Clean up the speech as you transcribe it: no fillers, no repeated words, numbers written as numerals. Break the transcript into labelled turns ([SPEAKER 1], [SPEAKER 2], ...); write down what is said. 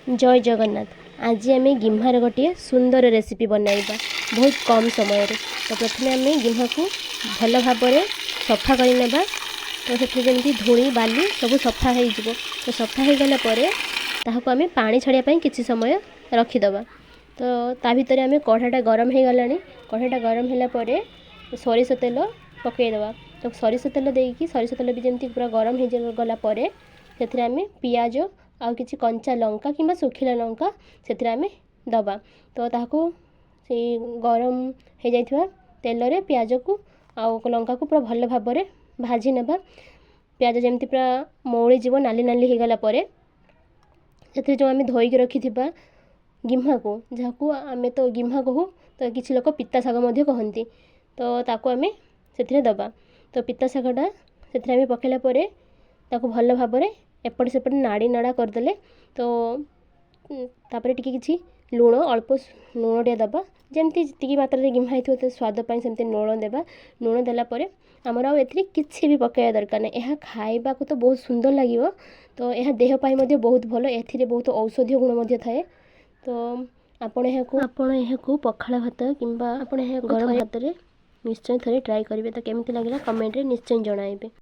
[SPEAKER 1] ଜୟ ଜଗନ୍ନାଥ। ଆଜି ଆମେ ଗିହ୍ମାର ଗୋଟିଏ ସୁନ୍ଦର ରେସିପି ବନାଇବା ବହୁତ କମ୍ ସମୟରେ। ତ ପ୍ରଥମେ ଆମେ ଗିହ୍ମାକୁ ଭଲ ଭାବରେ ସଫା କରିନେବା। ତ ସେଥିରେ ଯେମିତି ଧୂଳି ବାଲି ସବୁ ସଫା ହେଇଯିବ। ତ ସଫା ହେଇଗଲା ପରେ ତାହାକୁ ଆମେ ପାଣି ଛାଡ଼ିବା ପାଇଁ କିଛି ସମୟ ରଖିଦେବା। ତ ତା ଭିତରେ ଆମେ କଢ଼ାଟା ଗରମ ହେଇଗଲାଣି। କଢ଼ାଟା ଗରମ ହେଲା ପରେ ସୋରିଷ ତେଲ ପକାଇଦେବା। ତ ସୋରିଷ ତେଲ ଦେଇକି, ସୋରିଷ ତେଲ ବି ଯେମିତି ପୁରା ଗରମ ହେଇଗଲା ପରେ ସେଥିରେ ଆମେ ପିଆଜ ଆଉ କିଛି କଞ୍ଚା ଲଙ୍କା କିମ୍ବା ଶୁଖିଲା ଲଙ୍କା ସେଥିରେ ଆମେ ଦେବା। ତ ତାହାକୁ ସେଇ ଗରମ ହେଇଯାଇଥିବା ତେଲରେ ପିଆଜକୁ ଆଉ ଲଙ୍କାକୁ ପୁରା ଭଲ ଭାବରେ ଭାଜି ନେବା। ପିଆଜ ଯେମିତି ପୁରା ମଉଳିଯିବ, ନାଲି ନାଲି ହେଇଗଲା ପରେ ସେଥିରେ ଯେଉଁ ଆମେ ଧୋଇକି ରଖିଥିବା ଗିହ୍ମାକୁ, ଯାହାକୁ ଆମେ ତ ଗିହ୍ମା କହୁ, ତ କିଛି ଲୋକ ପିତା ଶାଗ ମଧ୍ୟ କହନ୍ତି, ତ ତାକୁ ଆମେ ସେଥିରେ ଦେବା। ତ ପିତା ଶାଗଟା ସେଥିରେ ଆମେ ପକାଇଲା ପରେ ତାକୁ ଭଲ ଭାବରେ ଏପଟ ସେପଟ ନାଡ଼ି ନାଡ଼ା କରିଦେଲେ, ତ ତାପରେ ଟିକେ କିଛି ଲୁଣ, ଅଳ୍ପ ଲୁଣ ଟିକେ ଦେବା। ଯେମିତି ଯେତିକି ମାତ୍ରାରେ ଗିହ୍ମା ହେଇଥିବ, ତ ସ୍ୱାଦ ପାଇଁ ସେମିତି ଲୁଣ ଦେବା। ଲୁଣ ଦେଲା ପରେ ଆମର ଆଉ ଏଥିରେ କିଛି ବି ପକାଇବା ଦରକାର ନାହିଁ। ଏହା ଖାଇବାକୁ ତ ବହୁତ ସୁନ୍ଦର ଲାଗିବ, ତ ଏହା ଦେହ ପାଇଁ ମଧ୍ୟ ବହୁତ ଭଲ। ଏଥିରେ ବହୁତ ଔଷଧୀୟ ଗୁଣ ମଧ୍ୟ ଥାଏ। ତ ଆପଣ ଏହାକୁ ପଖାଳ ଭାତ କିମ୍ବା ଆପଣ ଏହାକୁ ଗରମ ଭାତରେ ନିଶ୍ଚୟ ଥରେ ଟ୍ରାଏ କରିବେ। ତ କେମିତି ଲାଗିଲା, କମେଣ୍ଟରେ ନିଶ୍ଚୟ ଜଣାଇବେ।